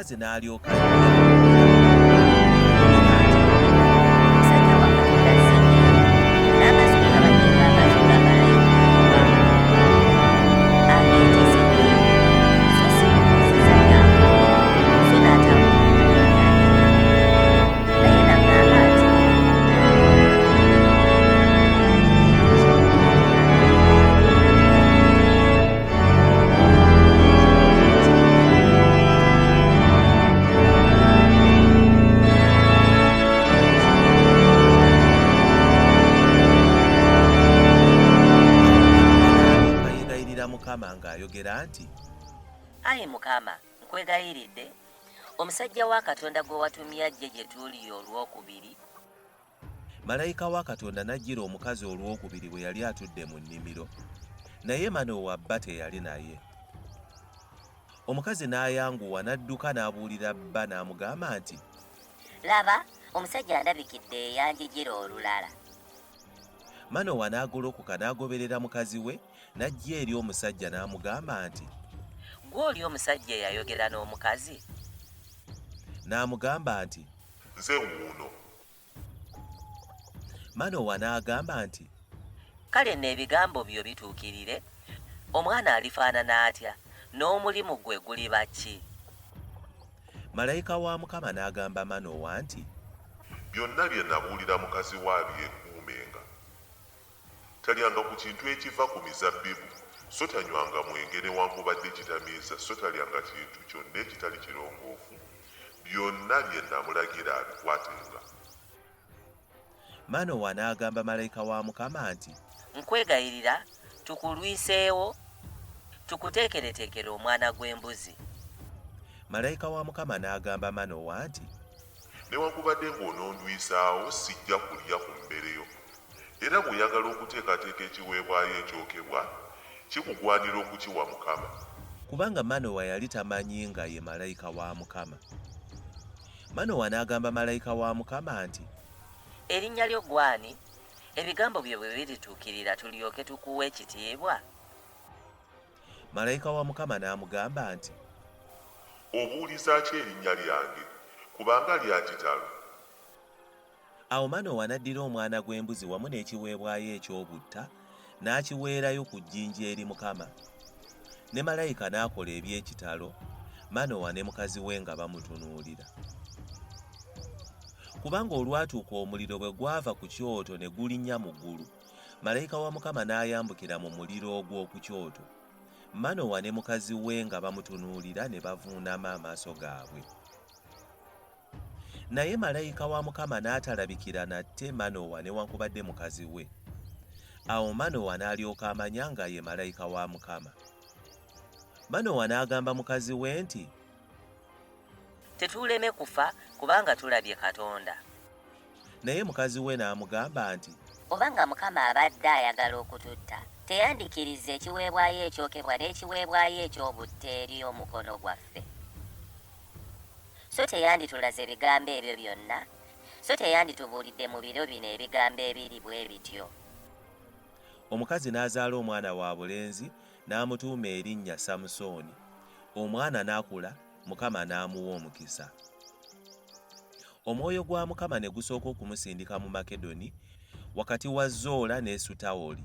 Omukazi n'alyoka ajja nti, Omusajja wa Katonda azze gye ndi, n'amaaso ge gabadde ng'amaaso ga malayika ow'oku waggulu, ageetisse gye ndi, so simubuuzizza ky'anfunye, so n'atambuulira linnya lye. Naye n'aŋŋamba nti, Awo Manowa n'alyoka yeegayirira Mukama ng'ayogera nti. Ayi Mukama, nkwegayiridde, omusajja wa Katonda gwe watumye ajje gye tuli olw'okubiri, Malayika wa Katonda n'ajjira omukazi olw'okubiri bwe yali atudde mu nnimiro, naye Manowa bba teyali naye. Omukazi n'ayanguwa n'adduka n'abuulira bba n'amugamba nti. Laba, omusajja andabikidde eyanjijira olulala. Manowa n'agolokoka n'agoberera mukazi we, n'ajja eri omusajja n'amugamba nti. Ggwe oli omusajja eyayogera n'omukazi? N'amugamba nti. Nze wuuno. Manowa n'agamba nti. Kale nno ebigambo byo bituukirire, omwana alifaanana atya, n'omulimu gwe guliba ki? Malayika wa Mukama n'agamba Manowa nti. Byonna bye nabuulira mukazi wo abyekuumenga. Talyanga ku kintu ekiva ku mizabbibu, so tanywanga mwenge newankubadde ekitamiiza, so talyanga kintu kyonna ekitali kirongoofu, byonna bye namulagira abikwatenga. Manowa n'agamba malayika wa Mukama nti. Nkwegayirira tukulwiseewo, tukuteekereteekere omwana gw'embuzi. Malayika wa Mukama n'agamba Manowa nti. Newankubadde ng'onondwisaawo, sijja kulya ku mmere yo. Era bw'oyagala okuteekateeka ekiweebwayo ekyokebwa, kikugwanira okukiwa Mukama. Kubanga Manowa yali tamanyi nga ye malayika wa Mukama. Manowa n'agamba malayika wa Mukama nti. Erinnya lyo ggwe ani, ebigambo byo bwe birituukirira tulyoke tukuwe ekitiibwa? Malayika wa Mukama n'amugamba nti. Obuuliza ki erinnya lyange, kubanga lya kitalo? Awo Manowa n'addira omwana gw'embuzi wamu n'ekiweebwayo eky'obutta, n'akiweerayo ku jjinja eri Mukama. Ne malayika n'akola eby'ekitalo, Manowa ne mukazi we nga bamutunuulira. Kubanga olwatuuka omuliro bwe gwava ku kyoto ne gulinnya mu ggulu, malayika wa Mukama n'ayambukira mu muliro ogw'oku kyoto. Manowa ne mukazi we nga bamutunuulira ne bavuunama amaaso gaabwe. Naye malayika wa Mukama n'atalabikira nate Manowa newankubadde mukazi we. Awo Manowa n'alyoka amanya nga ye malayika wa Mukama. Manowa n'agamba mukazi we nti. Tetuuleme kufa, kubanga tulabye Katonda. Naye mukazi we n'amugamba nti. Oba nga Mukama abadde ayagala okututta, teyandikkirizza ekiweebwayo ekyokebwa n'ekiweebwayo eky'obutta eri omukono gwaffe. So teyanditulaze bigambo ebyo byonna, so teyanditubuulidde mu biro bino ebigambo ebiri bwe bityo. Omukazi n'azaala omwana wa bulenzi, n'amutuuma erinnya Samusooni. Omwana n'akula, Mukama n'amuwa omukisa. Omwoyo gwa Mukama ne gusooka okumusindika mu Makedoni, wakati wa Zola ne Esutaoli.